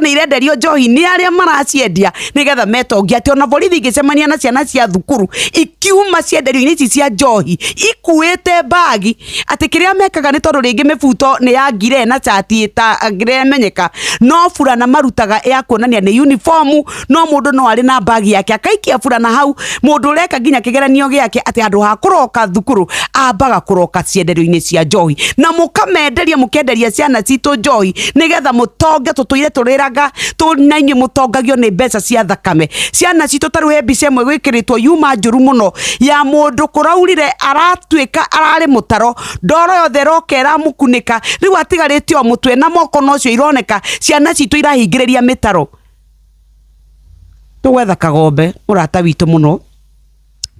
Nĩ irenderio njohi nĩ arĩa maraciendia nĩgetha metongie, atĩ ona borithi ingĩcemania na ciana cia thukuru ikiuma cienderio-inĩ ici cia njohi ikuĩte mbagi, atĩ kĩrĩa mekaga nĩ tondũ rĩngĩ mĩbuto nĩ ya ngire na cati ĩtangĩremenyeka, no burana marutaga ya kuonania nĩ uniform, no mũndũ no arĩ na mbagi yake akaikia burana hau. Mũndũ ũreka nginya kĩgeranio gĩake, atĩ handũ ha kũroka thukuru ambaga kũroka cienderio-inĩ cia njohi, na mũkamenderia, mũkenderia ciana citũ njohi nĩgetha mũtonge. Tũtũire tũrĩraga na inyuĩ mũtongagio nĩ mbeca cia thakame ciana citũ. Ta rĩu he mbica ĩmwe gwĩkĩrĩtwo yuma njũru mũno ya mũndũ kũraurire, aratuĩka ararĩ mũtaro, ndoro yothe ĩroka ĩramũkunĩka, rĩu atigarĩte o mũtwe na moko nocio ironeka. Ciana citũ irahingĩrĩria mĩtaro. Tũgwetha Kagombe, mũrata witũ mũno,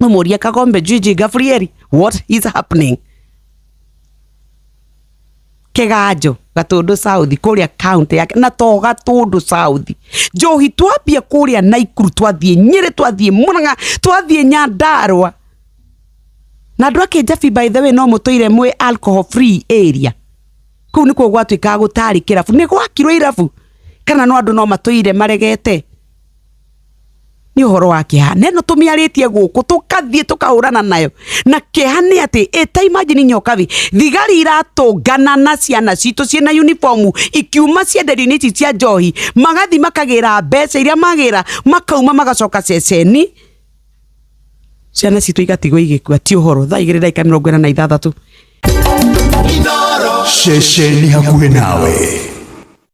tũmũrie, "Kagombe, Gigi Gabrieli, what is happening?" Kiganjo, Gatundu South, kũrĩa county yake, na to Gatundu South, njohi twambia kũrĩa Naikuru, twathiĩ Nyĩrĩ, twathiĩ Murang'a, twathiĩ Nyandarua na andũ a Kĩnjabi. By the way, no mũtũire mwĩ alcohol free area. Kũu nĩkuo gwatuĩkaga gũtarĩ kĩrabu, nĩ gwakirwo irabu kana no andũ no matũire maregete? Nĩ ũhoro wa kĩeha, na ĩno tũmĩarĩtie gũkũ, tũkathiĩ tũkahũrana nayo na kĩeha nĩ atĩ ĩta imagine nyokabi, thigari iratũngana na ciana citũ ciĩna uniform ikiuma cienderio-inĩ ici cia njohi, magathi makagĩra mbeca iria magĩra, makauma magacoka ceceni, ciana citũ igatigwo igĩkua. Ti ũhoro. Thaa 2:46. Ceceni hakuhĩ nawe.